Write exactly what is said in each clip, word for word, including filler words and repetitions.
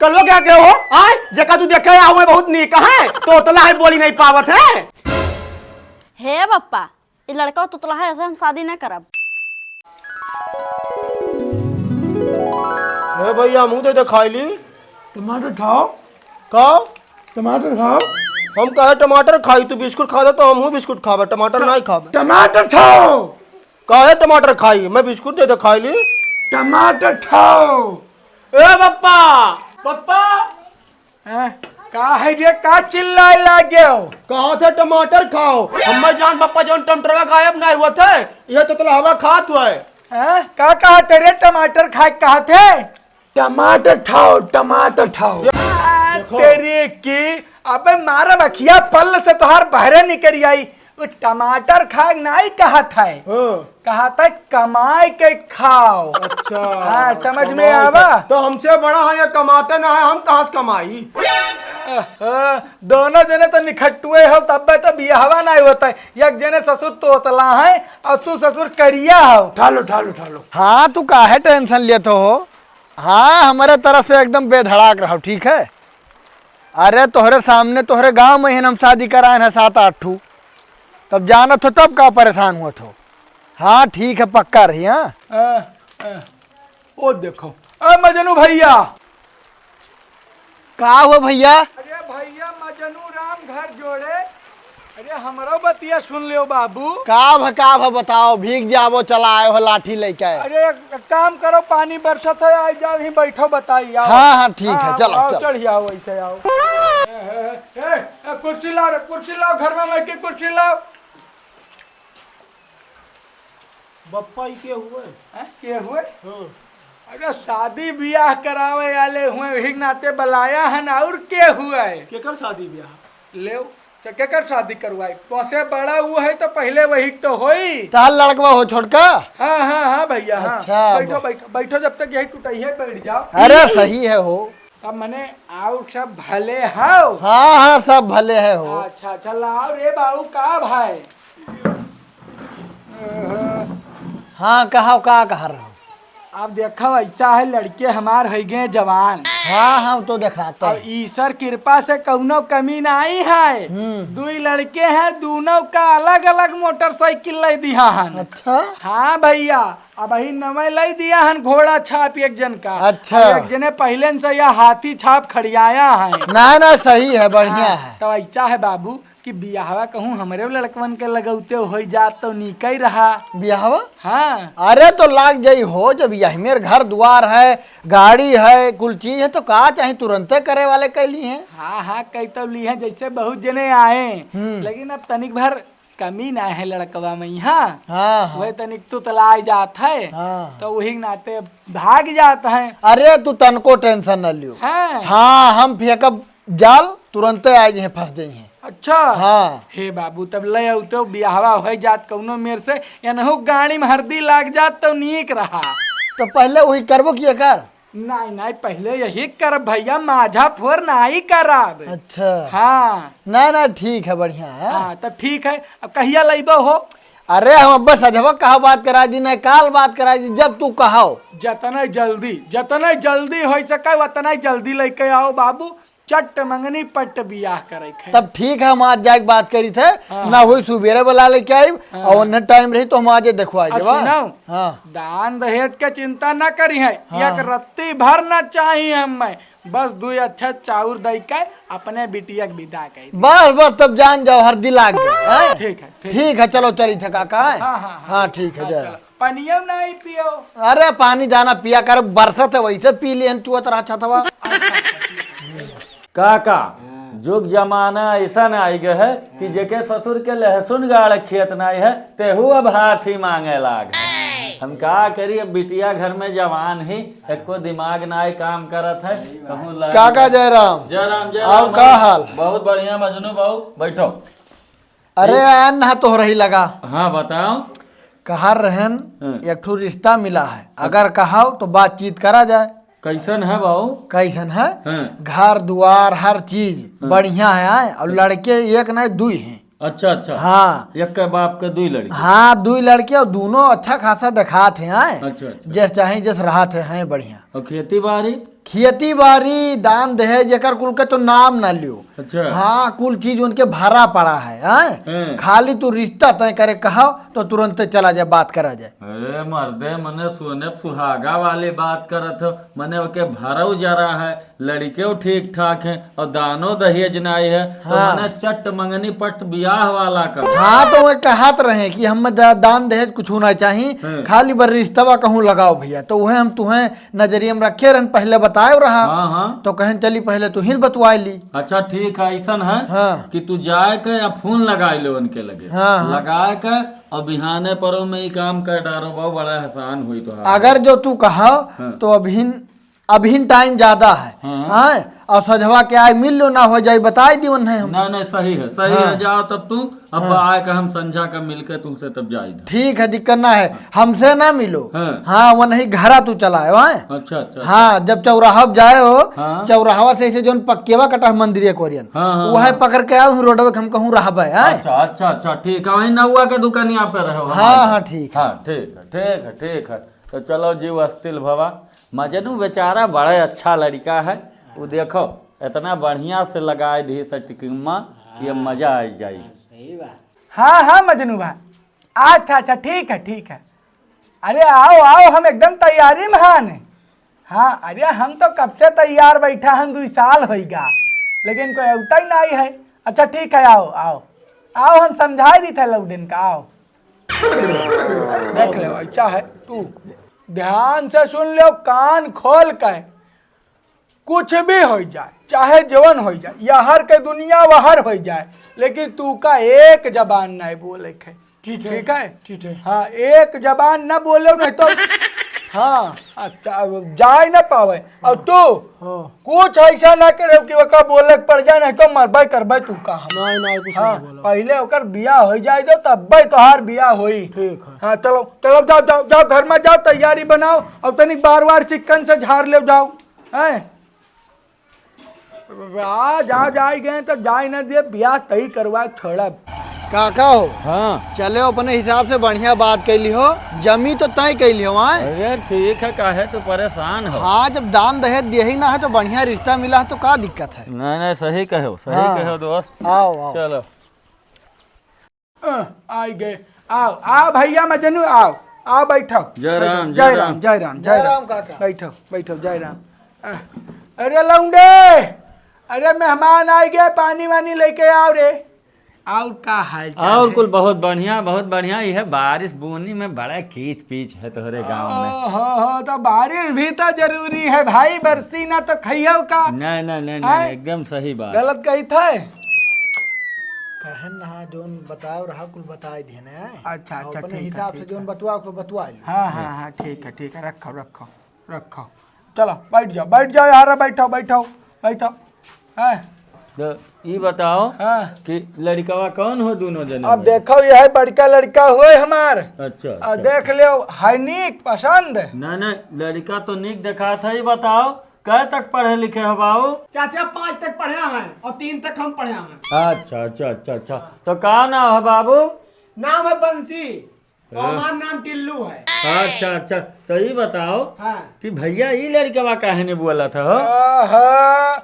कलवा क्या कहे हो? आय, जेका तू देखे आवे बहुत नीक है, तोतला है, बोली नहीं पावत है। हे बप्पा, ई लड़का तोतला है, ऐसे हम शादी ना करब। ए भैया, मुंह दे दे खाई ली। टमाटर खाओ। का? टमाटर खाओ। हम काहे टमाटर खाई? तू बिस्कुट खा दे तो हमहू बिस्कुट खाबे, टमाटर ट-, नहीं खाबे। टमाटर खाओ। काहे टमाटर खाई? मैं बिस्कुट दे दे खाई ली। टमाटर खाओ। ए बप्पा, बप्पा। हैं? का है रे, का चिल्लाए लागे हो? कहा थे टमाटर खाओ। हम्मे जान बप्पा जौन टमाटरवा गायब नहीं हुआ थे, ये तो तोतला हवा खात हुए। हैं? का कहा थे रे, टमाटर खाए कहा थे? टमाटर खाओ, टमाटर खाओ। आ, देखो। तेरी की, अबे मारा बखिया पल्ल से तोहार बहरे निकरी आई। वो टमाटर खाए नहीं कहा था। हाँ। कहा था कमाए के खाओ। अच्छा। हाँ, समझ में कमाए आवा? के। तो हमसे बड़ा है, ये कमाते ना है, हम कहाँ से कमाई? अह, दोनों जने तो निखट्टुए हो, तब तो बियाहवा नहीं होता है। एक जने ससुर तोतला है और तू ससुर करिया हो। ठालो, ठालो, ठालो। हाँ, तू काहे टेंशन लेत हो? हाँ, हमरे तरफ से एकदम बेधड़ाक रहो, ठीक है? अरे, तोहरे सामने, तोहरे गांव में ही हम शादी कराए हैं सात आठ ठू। तब जानत हो, तब का परेशान हुआ थो? हाँ, ठीक है, पक्का रही, हाँ? आ, आ, ओ देखो, ए मजनू भैया। का हुआ भैया? अरे भैया, मजनू राम घर जोड़े। अरे हमरो बतिया सुन लियो बाबू। का भ-, का भ-, बताओ, भीग जाबो, चला आए हो लाठी लेके। अरे एक काम करो, पानी बरसत है, आ जाओ, यहीं बैठो, बताई, आओ। हाँ, हाँ, ठीक है, हाँ, चलो, आओ, चलो। चढ़ आओ, ऐसे आओ। ए, ए, ए, ए, कुर्सी लाओ रे, कुर्सी लाओ, घर में बैठ के कुर्सी लाओ। बप्पा, ई के हुए? हैं, के हुए? हाँ। अरे, शादी बियाह करावे आले हुए, वही नाते बलाया हन, और के हुए? केकर शादी बियाह? लेव, तो केकर शादी करवाई? तोसे बड़ा वो है, तो पहले वही तो होई। तार लड़कवा हो छोटका? हाँ, हाँ, हाँ भैया, हाँ। अच्छा, बैठो, ब- बैठो, बैठो, जब तक यही टुटैया बैठ जाओ। अरे, सही है हो। तब मने आउ सब भले हौ? हाँ, हाँ, सब भले है हो। अच्छा, अच्छा, लाओ रे बाबू, का भाई? हाँ, कहा, का कहा रहो? अब देखो, ऐसा है, लड़के हमार होइ गए जवान। हाँ, हाँ, तो देखाते अब हैं। ईश्वर कृपा से कौनो कमी नहीं है। हम्म। दुई लड़के हैं, दोनों का अलग-अलग मोटरसाइकिल लै दिहा हन। अच्छा। हाँ भैया, अबही नवै लै दिया हन घोड़ा छाप एक जन का। अच्छा। और एक जने पहिले से यह हाथी छाप खड़ियाया है। ना, ना, सही है, बढ़िया हाँ, है। तो ऐसा है बाबू कि बियाहवा कहूँ हमरे लड़कवन के लगौते होइ जात तो नीकै रहा। बियाहवा? हाँ। अरे तो लाग जाई हो, जब यही मेर घर दुआर है, गाड़ी है, कुल चीज है, तो का चाही तुरंते करे वाले कै ली हैं। हाँ, हाँ, कै तो ली हैं, जैसे बहुत जने आए, हम्म। लेकिन अब तनिक भर कमी ना है लड़कवा में यहाँ। हाँ, हाँ। वह तनिक तुतलाए जात है, हाँ। तो वही नाते भाग जात है। अरे, तू तनको tension न लियो। हाँ। हाँ, हम फेंकब जाल, तुरंते आ जाइहैं, फंस जाइहैं। अच्छा। हाँ। हे बाबू, तब लै आउते बियाहवा होइ जात कौनो मेर से, एनहू गाड़ी में हरदी लाग जात तो नीक रहा। तो पहले वही करबो किया कर। नाहीं, नाहीं, पहिले यही करब भैया, माझा फोर नाहीं करब। अच्छा। हाँ। ना, ना, ठीक है, बढ़िया है। हाँ, तब ठीक है। अब कहिया लइबो हो? अरे, हम अब्बे सझवा कहा बात करा दी, नाहीं काल बात करा दी, जब तू कहो। जतने जल्दी, जतने जल्दी होइ सके, उतने जल्दी लइके आओ बाबू। चट्ट मंगनी पट्ट बियाह करे के। तब ठीक है, हम आज जाके बात करी थे, हाँ। ना होई सुबेरे बुला लेके आई, हाँ। और उन्हें time रही तो हम आज देखवा और जावा। सुनो, हाँ। दान दहेज के चिंता ना करी है, हाँ। एक रत्ती भर ना चाहिए हमें, बस दुई अच्छा चाउर दई के अपने बिटिया के विदा कर दी। बस, बस, तब जान जाओ, हरदी लाग गई, हैं? ठीक है, ठीक। ठीक है, चलो चली थे काका, हैं? हाँ, हाँ, हाँ। हाँ, ठीक है, हाँ, जय। चलो। पनियो नहीं पियो। अरे पानी जाना पिया कर, बरसत है वैसे पी लिहन चुअत रहा छतवा। काका, जुग जमाना ऐसा न आइ गए है कि जेके ससुर के लहसुन गाड़ खेत नाई है, तेहू अब हाथ ही मांगे लाग। हम का करी, अब बिटिया घर में जवान ही, एको दिमाग नाई काम करत है, कहूँ ला काका जयराम। जयराम, जयराम। और का हाल? बहुत बढ़िया मजनू बाबू, बैठो। अरे, आन ना तो रही लगा। हाँ, बताओ। कहा रहन, हाँ। एक ठो रिश्ता मिला है, अगर कहो तो बातचीत करा जाए। कैसन है बाऊ? कैसन है? हाँ। घर दुआर हर चीज हाँ। बढ़िया है, आए, और लड़के एक नहीं दुई हैं। अच्छा, अच्छा। हाँ। एक के बाप के दुई लड़के। हाँ, दुई लड़के और दोनों अच्छा खासा देखात हैं, आए। अच्छा, अच्छा। जैस चाहे जैस रहत है, हैं बढ़िया। और खेती बाड़ी? खेती बारी, दान दहेज, एकर कुल के तो नाम ना लियो। अच्छा। हाँ, कुल चीज उनके भरा पड़ा है, हैं? हैं। खाली तू रिश्ता तय करे कहो तो तुरंते चला जाए, बात करा जाए। अरे मर्दे, मने सोने पे सुहागा वाली बात करत हो, मने ओके भरऊ जरा है, लड़िकेउ ठीक ठाक है और दानो दहेज नाई है, तो हाँ। मने चट मंगनी पट बियाह वाला कर। हाँ, तो वह कहत रहे कि हम दा-, दान दहेज कुछ ना चाही, हैं। खाली बर रिश्तवा कहूँ लगाओ भैया, तो वह हम तुहें नजरिए में रखे रहन, पहले बताए रहा। हाँ, हाँ। तो कहन चली पहले तू ही बतवाए ली। अच्छा ठीक है, ऐसन है हाँ। कि तू जाए के या फोन लगाए ले उनके लगे। हाँ, हाँ। लगाए के और बिहाने परो में ई काम कर डारो, बहुत बड़ा एहसान हुई तो। अगर जो तू कहा हाँ। तो अभिन, अभिन टाइम ज्यादा है। हाँ। हाँ, और सजवा के आए मिल लो ना हो जाए, बताए दी उन्हें हम। ना, ना, सही है, सही हाँ। है, जाओ तब तू अब हाँ। आए के हम संझा का मिलके तुमसे तब जाई था। ठीक है, दिक्कत ना है, हमसे ना मिलो। हाँ। हाँ, वो नहीं घरा तू चलाए, हाँ? अच्छा, अच्छा, हाँ, अच्छा। जब चौराहा पे जाए हो, हाँ। चौराहवा से ऐसे जोन पक्केवा कटा है मंदिरिया कोरियन, हाँ, हाँ, वो है हाँ। पकड़ के आओ, रोडवे के हम कहूँ रहबे, हाँ? अच्छा, अच्छा, अच्छा, ठीक है, वहीं नौवा के दुकानिया पे रहो, हम हाँ, आ जाए। हाँ, ठीक है। हाँ, ठीक है, ठीक है, ठीक है। तो चलो जीव अस्थिल भवा। मजनू बेचारा बड़ा अच्छा लड़का है, वो देखो, इतना बढ़िया से लगाए दी सेटिंगमा कि अब मजा आ जाई। सही बात। हाँ, हाँ, मजनू भाई। अच्छा, अच्छा, ठीक है, ठीक है। अरे आओ, आओ, हम एकदम तैयारी में हान। हाँ, अरे हम तो कब से तैयार बैठा हन, दुई साल होइगा, लेकिन कोई अवता ही नहीं है। अच्छा, ठीक है, आओ, आओ, आओ, हम समझाए दी थे लौडेन का, आओ। देख लो, ऐसा है, तू ध्यान से सुन लो, कान खोल के। कुछ भी हो जाए, चाहे जवन हो जाए, यहर के दुनिया वहर हो जाए, लेकिन तू का एक जबान नहीं बोले के। ठीक है, ठीक है? ठीक है। हाँ, एक जबान न बोले, नहीं तो हाँ, अच्छा, अब जाए न पावे। और तू हाँ। कुछ ऐसा ना करे कि ओका बोले के पड़ जाए, नहीं तो मरबे करबे तू का हम। नहीं, नहीं, कुछ हाँ, नहीं बोला। पहले ओकर बियाह हो जाए दो, तब्बे तोहार बियाह होई। ठीक है। हाँ, चलो, चलो, जाओ, जाओ, जाओ, घर में जाओ, तैयारी बनाओ, और तनी बार बार चिकन से झाड़ ले जाओ। हैं? आ, जा, जाए गए तो जाए ना दे, बियाह तय करवा छोड़ब। काका हो, हाँ। चले अपने हिसाब से बढ़िया बात कैली हो, जमी तो तय कैली हो, आए? अरे ठीक है, काहे तो परेशान हो? हाँ, जब दान दहेज दिए ही ना है तो बढ़िया रिश्ता मिला है तो का दिक्कत है? नहीं, नहीं, सही कहो, सही हाँ। कहो दोस्त। आओ, आओ। चलो। अ, आई गए। आओ, आओ भैया मजनू, आओ, आओ बैठो। जय बैठो। राम, जय जय राम, राम। जय राम, जय जय राम। राम काका। बैठो, बैठो, जय राम। अ, अरे लौंडे, अरे मेहमान आ गए, पानी वानी लेके आओ रे। और का हाल चाल और है? कुल बहुत बढ़िया, बहुत बढ़िया। यह बारिश बूनी में बड़ा कीच पीच है तोहरे गांव में। ओहो हो, तो बारिश भी तो जरूरी है भाई, बरसी ना तो खइयो का? नहीं, नहीं, नहीं, नहीं, हैं? एकदम सही बात। गलत कही था? कहन ना, जोन बताओ रहा, कुल बताए दिए ना। अच्छा, अच्छा, अपने ठीक है, हिसाब से ठीक जोन है। बतवा को बतवा लो। हाँ, हाँ, हाँ, ठीक है, ठीक है, रखो, रखो, रखो। चलो, बैठ जाओ, बैठ जाओ यार, बैठो, बैठो, बैठो। हैं? तो ई बताओ हाँ। कि लड़कवा कौन हो दोनों जने अब में? देखो, यह बड़का लड़का होए हमार। अच्छा, अब अच्छा। देख लो, है नीक पसंद? ना, ना, लड़का तो नीक देखा था, ई बताओ, कै तक पढ़े लिखे हो बाबू? चाचा, पाँच तक पढ़े हैं और तीन तक हम पढ़े हैं। अच्छा, अच्छा, अच्छा, अच्छा। तो का नाम है बाबू? नाम है बंसी। हाँ। हमार नाम टिल्लू है। अच्छा, अच्छा, तो ई बताओ हाँ। कि भैया ई लड़कवा काहे ने बोलत हो? आहा,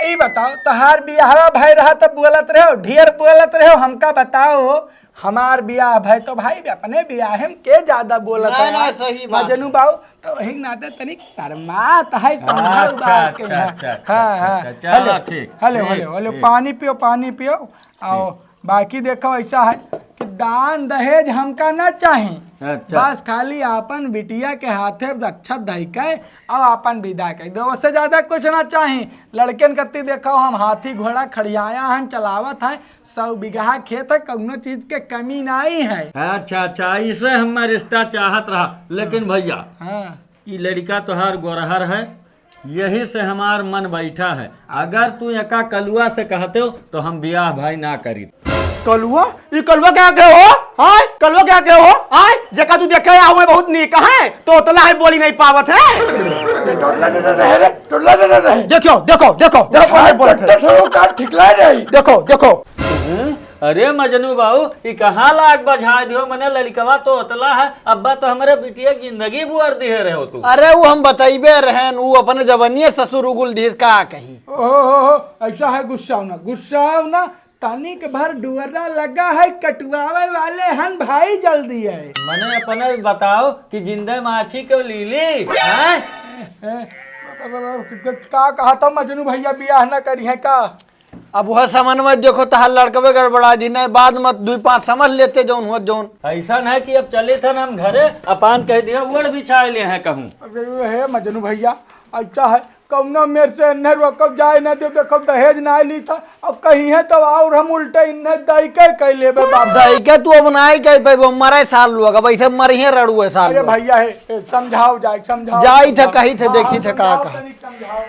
ई बताओ, तहार बियाहवा भय रहा तब बोलत रहो, ढेर बोलत रहो, हमका बताओ, हमार बियाह भय तो भाई अपने बियाह में के ज्यादा बोलत ना, है ना, यार? सही बात मजनू है। बाबू, तो वही नाते तनिक शर्मात है, समझा अच्छा, बात के अच्छा, यहाँ। अच्छा, हाँ, अच्छा, हाँ। अच्छा, चलो, हेलो, ठीक, हेलो, ठीक, हेलो, हेलो, ठीक। पानी पियो, पानी पियो, आओ। ठीक। बाकी देखो, ऐसा है कि दान दहेज हमका ना चाही। अच्छा। बस खाली आपन बिटिया के हाथे अक्षत धइ के और आपन विदा कर दो, उससे ज्यादा कुछ ना चाही। लड़कन कत्ती देखो, हम हाथी घोड़ा खड़ियाया हन, चलावत हैं, सौ बीघा खेत है, कौनो चीज के कमी नहीं है। अच्छा, अच्छा, इसे हमार रिश्ता चाहत रहा, लेकिन हाँ। भैया, हाँ। ई लड़का तोहार गोरहर है, यही से हमार मन बैठा है। अगर तू एका कलुआ से कहते हो, तो हम बियाह भाई ना करी। कलुआ? ई कलुआ क्या कहे हो? आय? कलुआ क्या कहे हो? आय? जेका तू देखे आवे बहुत नीक है, तोतला है, बोली नहीं पावत है। टोटला टोटला रहे रे, टोटला टोटला रहे। देखो, देखो, देखो, देखो, काहे बोलत है? टोटला का ठिकला रही। देखो, देखो। हम्म? अरे मजनू बाबू, ई कहाँ लाग बझाए दियो? मने लड़िकवा तो अतला है, अब्बा तो हमरे बिटिया के जिंदगी बुअर दिहे रहे हो तू। अरे वो हम बतइबे रहेन, वो अपने जवनिये ससुर उगुल दिहे, का कही। ओहो, ऐसा है, गुस्साओ ना, गुस्साओ ना। तनिक भर डुअरा लगा है, कटुआवे वाले हन भाई, जल्दी है। मने अपने बताओ कि जिंदा माछी को लीली, हैं? ए, ए, का कहा था मजनू भैया, बियाह ना करी है का? अब वह समन्वय देखो, तहार लड़कवे गड़बड़ा दी, नहीं बाद में दुई पाँच समझ लेते जौन हुआ जौन। ऐसा है कि अब चले थे ना हम घरे, अपान कह दिया, ओढ़ बिछाए ले हैं कहूँ। अरे हे मजनू भैया, ऐसा है, कौनो मेर से इन्हें रोकब जाए ना दे, देखो दहेज ना ली था, अब कहीं है तो और हम उल्टे इन्हें दाई के कह लेबे बाबा। दाई के तू अब ना ही कह पेबो, मरे साल लोग, अब ऐसे मरिहे रड़ुए साल अरे लोग। भैया हे, हे, समझाओ जाए, समझाओ, जाई थे, समझाओ। कही थे, हाँ, देखी हाँ, थे का समझाओ कहा। तनिक समझाओ।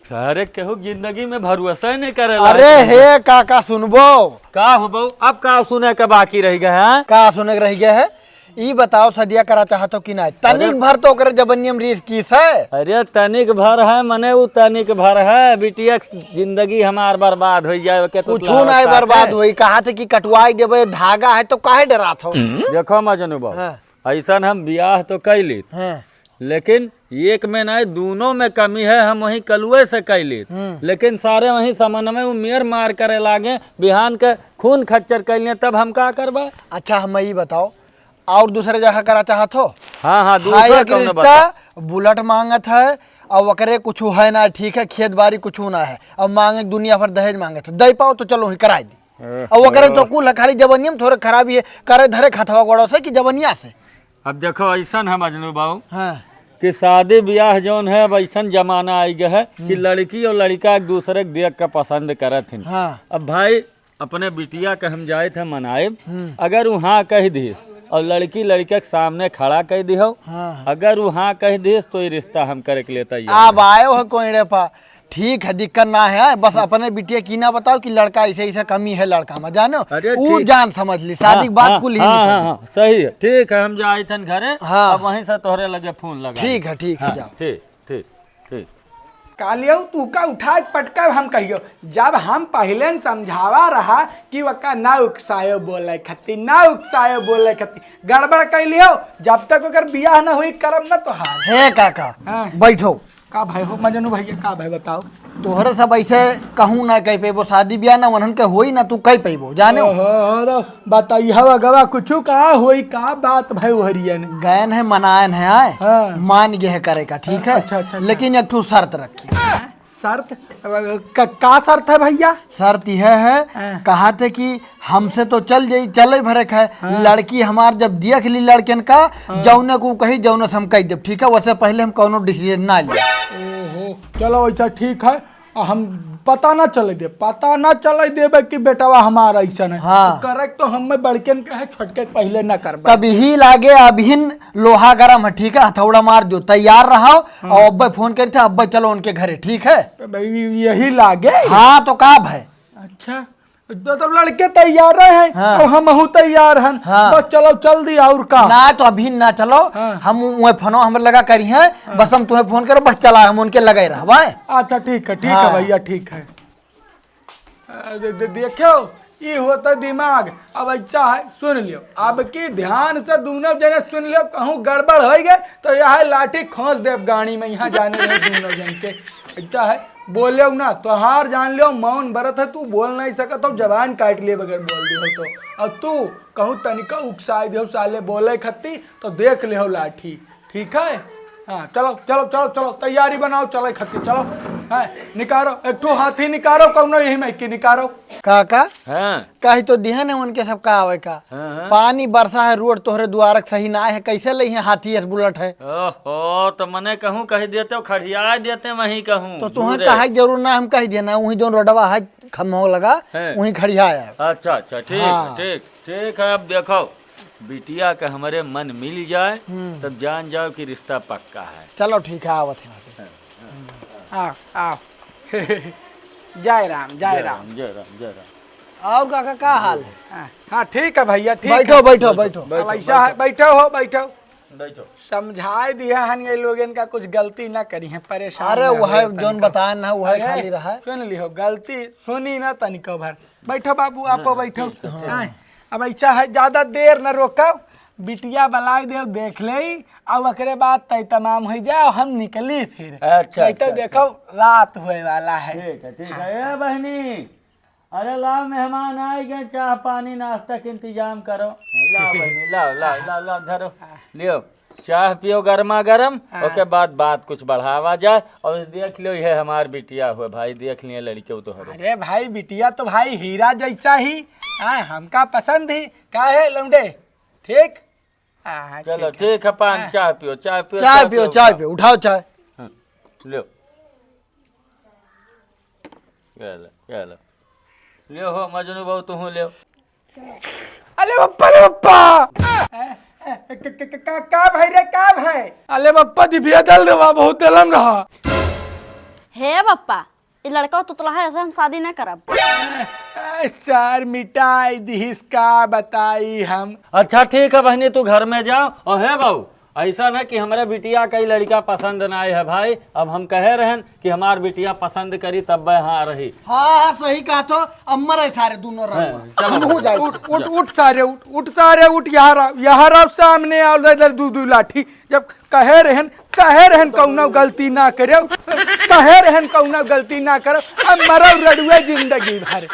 सारे केहू जिंदगी में भरोसा ही नहीं करे अरे लायक हे काका, सुनबो। का हो बहू, अब का सुने के बाकी रह गए हैं? का सुने के रह गए है? ई बताओ, सदिया करा चाहत हो कि नहीं? अरे तनिक भर तो ओकरे जबनियम रीस कीस है। अरे तनिक भर है, मने उ तनिक भर है, बिटिया के जिंदगी हमार बर्बाद हो जाए, के तो कुछ ना बर्बाद होई, कहा थे कि कटवाई देबे, धागा है तो काहे डरात हो? देखो मजनू बाबू, हाँ। ऐसन हम बियाह तो कैली, हाँ। लेकिन एक में नहीं, दोनों में कमी है, हम वहीं कलुए से कैली। हम्म। लेकिन सारे वहीं समन्वय में मेर मार करे लागे, बिहान के खून खच्चर कैलिए, तब हम का करबा? अच्छा, हम ई बताओ, और दूसरे जगह करा चाहत हो? हाँ, हाँ, दूसरा हाँ, एक कौनो रिश्ता बताओ। बुलेट मांगत है, और ओकरे कुछ है ना, ठीक है, खेत बाड़ी कुछ ना है, और मांगे दुनिया भर दहेज मांगत है, दे पाओ तो चलो ही कराई दी। ओहो। और ओकरे तो कुल है, खाली जवनिया में थोड़े खराबी है, करे धरे खतवा गोड़ो से कि जवनिया से। अब देखो, ऐसन है मजनू बाबू हाँ। कि शादी ब्याह जौन है, अब ऐसन जमाना आई गए है कि हम्म। लड़की और लड़का एक दूसरे के देख के पसंद करत हिन। हाँ। अब भाई, अपने बिटिया के हम जाए थे मनाए, हम्म। अगर वो हाँ कह दिस और लड़की लड़के के सामने खड़ा कह दिहो, हाँ। अगर वो हाँ कह दिस तो ये रिश्ता हम करे के लिए तैयार अब है। आयो है कोई रे पा, ठीक है, दिक्कत ना है, बस अपने बिटिया की ना बताओ कि लड़का ऐसे ऐसे कमी है लड़का में, जानो अरे ऊ ठीक। जान समझ ली, शादी हाँ, के बाद हाँ, कुल ही हाँ, निकल हाँ, जाए। हाँ, सही है, ठीक है, हम जाए थन घरे, हाँ। अब वहीं से तोहरे लगे फोन लगा ठीक है, ठीक है, हाँ, जाओ। ठीक, ठीक, ठीक। कालियो तू का उठा के पटका हम कहियो, जब हम पहले न समझावा रहा कि वका ना उकसायो बोले खती, ना उकसायो बोले खती, गड़बड़ कैली हो, जब तक ओकर बियाह ना हुई करब ना तोहार। हे काका, हाँ। बैठो। का भाई हो मजनू भैया, का भाई बताओ? तोहरे सब ऐसे कहूँ ना कह पेबो, शादी ब्याह ना उन्हन के होई ना तू कह पेबो, जाने हो? ओहो, हो तो बताइए हो अगवा कुछ का होई, का बात भाई ओहरियन? गयन है, मनायन है आए, हाँ। मान गए है करे का, ठीक है? अच्छा, अच्छा, अच्छा। लेकिन एक ठो शर्त रखी। शर्त? क-, का शर्त है भैया? शर्त यह है, हाँ। कहा थे कि हमसे तो चल जाई, चले भरे खाए। हाँ। लड़की हमार जब देख ली लड़कन का, हाँ। जौने को कही, जौने से हम कह देब, ठीक है? वैसे पहले हम कौनो डिसीजन ना ली। ओहो, चलो, अच्छा, ठीक है। आ, हम पता ना चले दे, पता ना चले देबे कि बेटवा हमारा ऐसन है। हाँ। तो करे तो हम में बड़कन के है, छोटके के पहले ना करबे। तब यही लागे अभिन लोहा गरम है, ठीक है? हथौड़ा मार दो, तैयार रहो। हाँ। और अब्बे फोन करी थे, अब्बे चलो उनके घरे, ठीक है? तो भाई, यही लागे। हाँ, तो का भाई? अच्छा, तो, तो लड़के तैयार रहे हैं हाँ। और हमहू तैयार हन। हाँ। बस चलो चल दी और का। ना तो अभी ना चलो, हाँ। हम वह फोनो हमरे लगा करी हैं, हाँ। बस हम तुम्हें फोन करो, बस चला हम उनके लगे रहबा। अच्छा ठीक है, ठीक है हाँ। भैया, ठीक है। अ, दे, दे, देखो, ई होता दिमाग। अब अच्छा है, सुन लियो, अब की ध्यान से दोनों जने सुन लियो, कहूँ गड़बड़ हो गए तो यह लाठी खोस देब गाड़ी में, यहाँ जाने रहे दोनों जन के। अच्छा है, बोले ना, तोहार जान लियो, मौन बरत है, तू बोल नहीं सकत हो, जबान काट लिए बगैर बोल दे हो तो। और तू कहूँ तनिका उकसाई दे हो साले बोले खत्ती, तो देख ले हो लाठी, ठीक है? हाँ, चलो, चलो, चलो, चलो, तैयारी बनाओ, चले खत्ती, चलो। हाँ, निकारो, एक ठो हाथी निकारो, कौनो यही में की निकारो। काका? हाँ। कही तो दिहन है उनके सब का आवे का। हाँ, हाँ। पानी बरसा है, रोड तोहरे दुआरक सही ना है, कैसे लई है हाथी एस बुलेट है? ओहो, तो मने कहूँ कही देते हो, खड़िया देते वहीं कहूँ। तो तुहन दूरे। कहे के जरूर ना, हम कही देना, वहीं जौन रोडवा है, खम्हो लगा, हैं। वहीं खड़िया है। अच्छा, अच्छा, ठीक है, हाँ। ठीक, ठीक है। अब देखो, बिटिया के हमरे मन मिल जाए, हम्म। तब जान जाओ कि रिश्ता पक्का है। चलो, ठीक है, आवत है वहाँ पे। आओ, आओ। जय राम, जय जय राम। राम, जय राम, जय राम। और काका, का हाल है? हाँ, हाँ, ठीक है भैया, ठीक बैठो, है। बैठो, बैठो। अब बैठो, ऐसा है, बैठो। बैठो हो, बैठो। बैठो। समझाए दिया हन, ये लोगन का कुछ गलती ना करी है, परेशान अरे ना वह होए जौन तनिको। बताए ना, वह अरे, खाली रहा है। सुन लिहो, गलती सुनी ना तनिको भर। बैठो बाबू, आपो हाँ, बैठो। ठीक है, ठीक है। हाँ, अब ऐसा है, ज्यादा देर न रोकब, बिटिया बलाए देव, देख ले, और ओकरे बाद तय तमाम हो जाओ, हम निकली फिर। अच्छा, नहीं तो अच्छा, देखो, अच्छा। रात होए वाला है। ठीक है, ठीक है। हाँ। ए बहनी, अरे लाओ, मेहमान आइ गए, चाह पानी नाश्ता के इंतजाम करो। लाओ बहनी, लाओ, लाओ, लाओ, लाओ, धरो, लियो। चाह पियो गर्मा गर्म, हाँ। ओके बाद बात कुछ बढ़ावा जाए। और देख लियो, ये हमार बिटिया हुए भाई, देख लिए लड़के तो हरे। अरे भाई, बिटिया तो भाई हीरा जैसा ही, हाँ, हमका पसंद ही। का है लौंडे, ठीक? हाँ, चलो, ठीक है। ठीक है, पान हाँ। चाह पियो, चाह पियो, चाय चाह पियो, पियो, चाय उठाओ। पियो, उठाओ चाय। हम्म, लियो। ये ले, ये ले। लियो हो मजनू बहू, तुहूँ लियो। अले बप्पा, अले बप्पा। ए, ए, क-, क-, क-, का, का भाई रे, का भाई? अले बप्पा, दिभिया दल रहा, बहुत दलम रहा। हे बप्पा, ई लड़का तुतला है, ऐसे हम शादी ना करब। ए, सार मिटाई दिहिस, का बताई हम। अच्छा ठीक है बहनी, तू घर में जाओ। और हे बहू, ऐसा ना कि हमरे बिटिया का ई लड़का पसंद ना आए है भाई। अब हम कहे रहन कि हमार बिटिया पसंद करी तब यहाँ रही। हाँ, हाँ, सही कहा तो। अम्मर है सारे दोनों हाँ, रंग। चलो। हम हो जाए। उठ, उठ, उठ सारे, उठ, उठ सारे, उठ, यहाँ रहो, यहाँ रहो, सामने आओ, इधर दू, दू लाठी। जब कहे रहन, कहे रहन कौनो गलती ना करे, कहे रहन कौनो गलती ना करे, अब मरो रड़ुए जिंदगी भर।